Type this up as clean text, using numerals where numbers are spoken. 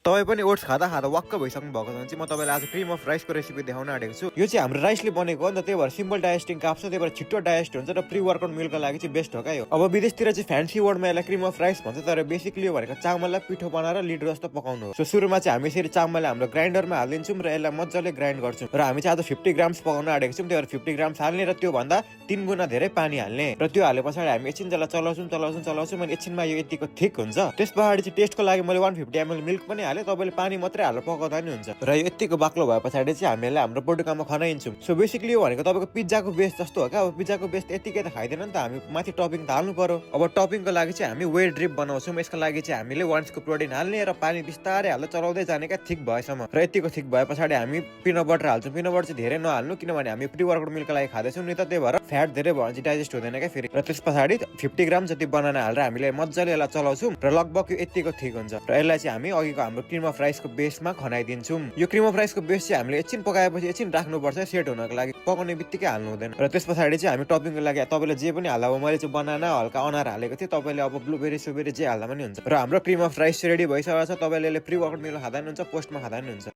तपाईँ पनि ओट्स खाँदा खाँदा वाक्क भइसक्नु भएको छ भने चाहिँ म तपाईँलाई आज क्रिम अफ राइसको रेसिपी देखाउन आँटेको छु। यो चाहिँ हाम्रो राइसले बनेको हो नि त, त्यही भएर सिम्पल डाइजेस्टिङ काप्स त्यही भएर छिट्टो डाइजेस्ट हुन्छ र प्री वर्कआउट मिलको लागि चाहिँ बेस्ट हो क्या यो। अब विदेशतिर चाहिँ फ्यान्सी वर्डमा यसलाई क्रिम अफ राइस भन्छ, तर बेसिकली यो भनेको चामललाई पिठो बनाएर लिडर जस्तो पकाउनु हो। सो सुरुमा चाहिँ हामी यसरी चामललाई हाम्रो ग्राइन्डरमा हालिदिन्छौँ र यसलाई मजाले ग्राइन्ड गर्छौँ र हामी चाहिँ आज 50 ग्राम्स पकाउन आँटेको छौँ। त्यही भएर 50 ग्राम्स हाल्ने र त्योभन्दा 3 गुणा धेरै पानी हाल्ने र त्यो हाले पछाडि हामी एकछिन जसलाई चलाउँछौँ अनि एकछिनमा यो यतिको थिक हुन्छ। त्यस पछाडि चाहिँ टेस्टको लागि मैले 150 ml मिल्क पनि हालेँ। तपाईँले पानी मात्रै हालेर पकाउँदा नि हुन्छ र यो यतिको बाक्लो भए पछाडि चाहिँ हामीले हाम्रो बटुकामा खनाइन्छौँ। सो बेसिकली यो भनेको तपाईँको पिज्जाको बेस जस्तो हो क्या। अब पिज्जाको बेस त यतिकै त खाइदैन नि त, हामी माथि टपिङ त हाल्नु पर्यो। अब टपिङको लागि चाहिँ हामी वेट ड्रिप बनाउँछौँ। यसको लागि चाहिँ हामीले 1 स्कुप प्रोटिन हाल्ने र पानी बिस्तारै हाल्दा चलाउँदै जाने क्या थिक भएसम्म। र यतिको थिक भए पछाडि हामी पिनट बटर हाल्छौँ। पिनट बटर चाहिँ धेरै नहाल्नु, किनभने हामी प्री वर्कआउट मिलको लागि खाँदैछौँ नि त, त्यही भएर फ्याट धेरै भयो भने चाहिँ डाइजेस्ट हुँदैन क्या फेरि। र त्यस पछाडि 50 ग्राम जति बनाना हालेर हामीले मजाले यसलाई चलाउँछौँ र लगभग यो यतिको थिक हुन्छ र यसलाई चाहिँ हामी अघिको हाम्रो क्रिम अफ राइसको बेसमा खनाइदिन्छौँ। यो क्रिम अफ राइसको बेस चाहिँ हामीले एकछिन पकाएपछि एकछिन राख्नुपर्छ सेट हुनको लागि, पकाउने बित्तिकै हाल्नु हुँदैन। र त्यस पछाडि चाहिँ हामी टपिङको लागि तपाईँले जे पनि हाल्दा, अब मैले चाहिँ बनाना हल्का अनार हालेको थिएँ, तपाईँले अब ब्लुबेरी सुबेरी जे हाल्दा पनि हुन्छ। र हाम्रो क्रिम अफ राइस रेडी भइसकेको छ। तपाईँले यसले प्री वर्कआउट मिल खाँदा पनि हुन्छ, पोस्टमा खाँदा पनि हुन्छ।